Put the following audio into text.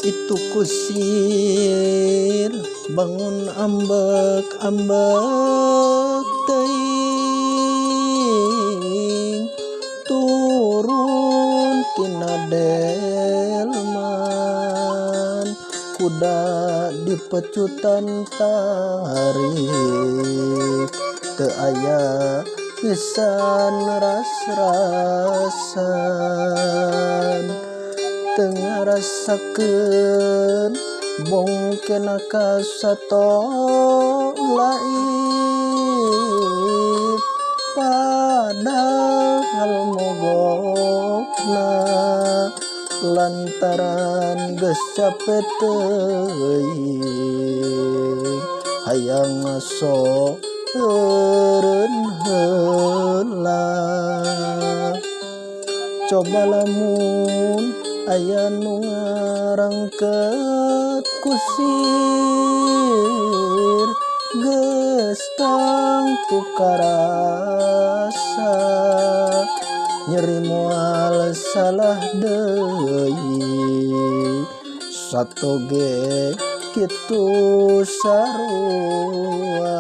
Itu kusir bangun ambek-ambek teuing, turun tina delman, kuda dipecutan tarik, teu aya pisan ras-rasan, teu ngarasakeun bongkena ka sato laib, padahal mogokna lantaran geus cape teuing, hayang ngaso eureun heula. Coba lamun aya nu ngarangket kusir, geus tangtu karasa nyeri, moal salah deui, sato ge kitu sarua.